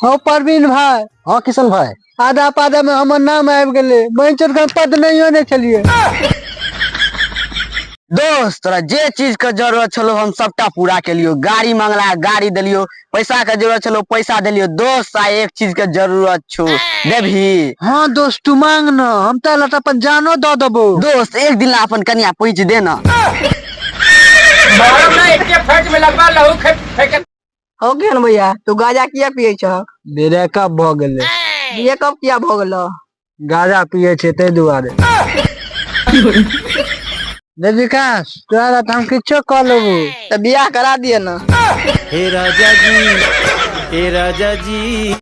हौ प्रवीण भाई। हाँ किशन भाई। आधा पादा में हमर नाम आबि गेलै, बहिन के हम पद नहियो नहि छलियै। दोस्त, तोरा जे चीज के जरूरत छलो हम सबटा पूरा केलियो। गाड़ी मंगला गाड़ी देलियो, पैसा के जरूरत छलो पैसा देलियो। दोस्त, आइ एक चीज के जरूरत छो, देबही? हाँ दोस्त, तू मांग न, हम तऽ लत अपन जानो दऽ देबो। दोस्त, एक दिन ला अपन कनिया पैंच दे न। हो गेल भैया, तू गाजा किया पिए छह? ब्रेकअप भऽ गेलै। ब्रेकअप किया भऽ गेलो? गाजा पिए छै ताहि दुआरे। रे विकास, तोरा लए तऽ हम किछो कऽ लेबो। तऽ बियाह करा दिए न। हे राजा जी, हे राजा जी।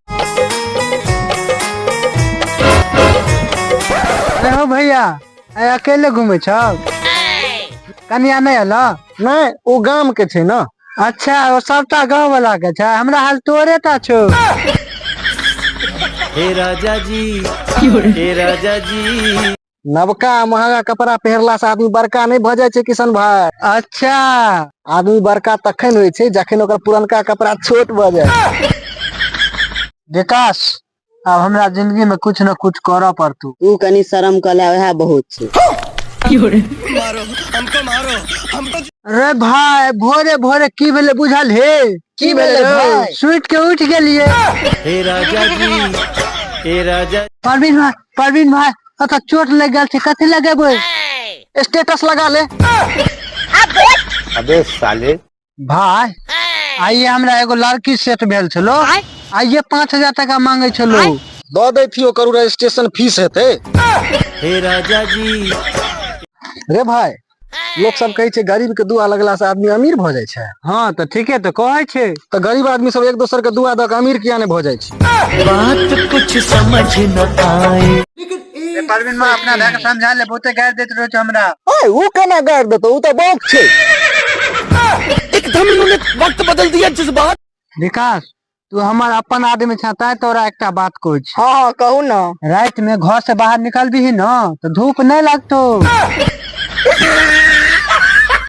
अरे हो भैया, आइ अकेले घूमै छौ? कनिया नहि एलो? नहि, ओ गाम के छै ने। अच्छा, ओ सबटा गाँव वाला के छै, हमरा हाल तोरे टा छौ। हे राजा जी, हे राजा जी। नवका महंगा कपड़ा पहिरला से आदमी बड़का नहि भऽ जाइ छै किशन भाई। अच्छा। आदमी बड़का तखन होइ छै जखन ओकर पुरनका कपड़ा छोट भऽ जाइ। विकास, आब हमरा जिंदगी में कुछ न कुछ करऽ पड़तौ। तू कनी शरम कऽ ले, वएह बहुत छै। रे भाई, भोरे भोरे की भेलै बुझल हे? की भेलै भाई? सुति के उठि गेलियै। हे राजा जी, हे राजा। प्रवीण भाई, प्रवीण भाई, ओतऽ चोट लागि गेल छै, कथी लगेबै? स्टेटस लगा ले। अबे साले। भाई, आइए हमरा एगो लड़की सेट भेल छलो, आइए 5000 टका मांगे छलो। दऽ दैथियो, करू रजिस्ट्रेशन फीस हेतै। हे राजा जी। रे भाई, लोक सब कहै छै गरीब के दुआ लगला से आदमी अमीर भऽ जाइ छै। हाँ तऽ ठीके तऽ कहै छै। तऽ गरीब आदमी सब एक दोसर के दुआ दऽ के अमीर किया नहि भऽ जाइ छै? बात कुछ समझ न आए। प्रवीण माँ, अपना भाई के समझा ले, बहुते गारि दैत रहै छै हमरा। ओए, ऊ केना गारि देतौ, ऊ तऽ बौक छै। एकदम इन्होंने वक्त बदल दिया जज्बात। विकास, तू हमर अपन आदमी छह तैं तोरा एकटा बात कहै छी। हाँ हाँ, कहू न। राति में घर से बाहर निकलबही न तऽ धूप नहि लगतौ।